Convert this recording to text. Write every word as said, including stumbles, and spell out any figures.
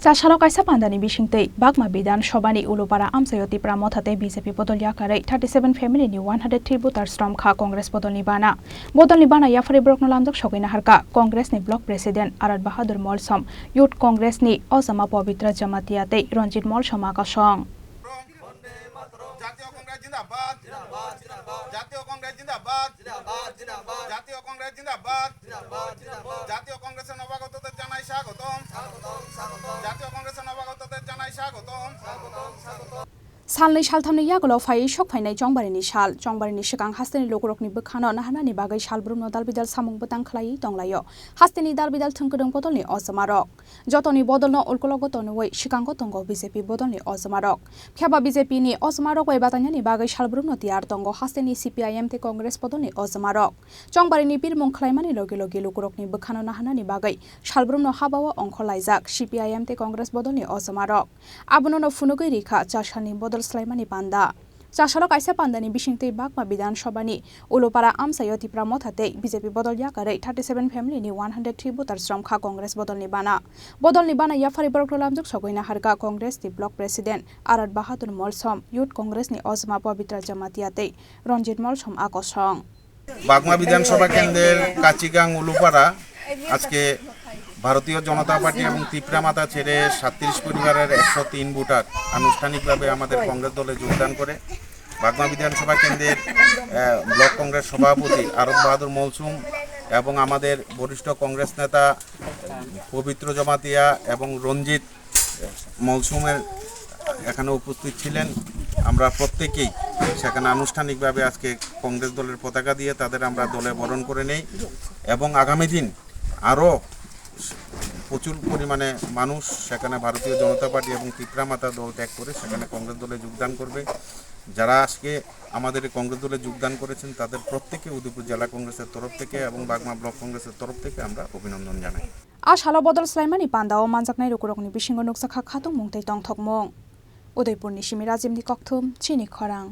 Tasalo kaisa pandani bisingtwi Bagma Bidhan Sobhani Ulupara amchaio Tipra Motha tei B J P bodol yakarwi thirty seven family ni one hundred three voters romkha Congress bodolni bana. Bodolni bana yaphari borokno lamjak sogwi naharkha Congress ni Block President Arat Bahadur Molsom, Youth Congress ni Ojama Pabitra Jamatia tei Ranjit Molsom akosong. জাতীয় কংগ্রেস জিন্দাবাদ। জাতীয় কংগ্রেস জিন্দাবাদ। জাতীয় কংগ্রেসের নবাগতদের জানাই স্বাগতম। জাতীয় কংগ্রেসের নবাগতদের জানাই স্বাগতম। Salnwi salthamni yagulo phaiwi sok phainai chongbarini sal. Chongbarini swkang hasteni lukurokni bwkhano naharnani bagwi salbrumno dalbidal samung bwtang khlaiwi tonglaio. Hasteni dalbidal thwngkwrwng bodolni ojomarok. Jotoni bodolno ulkologo tonwi swkango tongo B J P bodolni ojomarok. Phiya ba B J P ni ojomarok bai batainani bagwi salbrumno tiyar tongo hasteni C P I M tei Congress bodolni ojomarok. Chongbarini birmung khlaimani logi logi lukurokni bwkhano naharnani bagwi salbrumno habao ongkhorlaijak C P I M tei Congress bodolni ojomarok. Abono no phunugwi rikha cha salni bodol swlaimani panda. Cha salo kaisa pandani bisingtwi Bagma Bidhan Sobhani Ulupara amchaio Tipra Motha tei B J P bodol yakarwi thirty seven family ni one hundred three voters romkha Congress bodolni bana. Bodolni bana yaphari borokno lamjak sogwi naharkha Congress ni Block President Arat Bahadur Molsom, Youth Congress ni Ojama Pabitra Jamatia tei Ranjit Molsom akosong. Bagma বিধানসভা কেন্দ্রের কাচিগাং উলুপাড়া আজকে ভারতীয় জনতা পার্টি এবং তিপ্রা মাতা ছেড়ে সাতত্রিশ পরিবারের একশো তিন ভোটার আনুষ্ঠানিকভাবে আমাদের কংগ্রেস দলে যোগদান করে। বাগমা বিধানসভা কেন্দ্রের, আহ, ব্লক কংগ্রেস সভাপতি আরব বাহাদুর মলসুম এবং আমাদের বরিষ্ঠ কংগ্রেস নেতা পবিত্র জমাতিয়া এবং রঞ্জিত মলসুমের এখানে উপস্থিত ছিলেন। আমরা প্রত্যেকেই সেখানে আনুষ্ঠানিকভাবে আজকে কংগ্রেস দলের পতাকা দিয়ে তাদের আমরা দলে বরণ করে নেই এবং আগামী দিন আরও প্রচুর পরিমাণে মানুষ সেখানে ভারতীয় জনতা পার্টি এবং তিপ্রা মাতা দল ত্যাগ করে সেখানে কংগ্রেস দলে যোগদান করবে। যারা আজকে আমাদের এই কংগ্রেস দলে যোগদান করেছেন, তাদের প্রত্যেকে উদয়পুর জেলা কংগ্রেসের তরফ থেকে এবং বাগমা ব্লক কংগ্রেসের তরফ থেকে আমরা অভিনন্দন জানাই। A salo bodol swlaimani pandao manjaknai lukurokni bisingo nukjakha khatungmung tei tongthokmung. Udaipurni simi Rajibni Kokthum, Chini Khorang.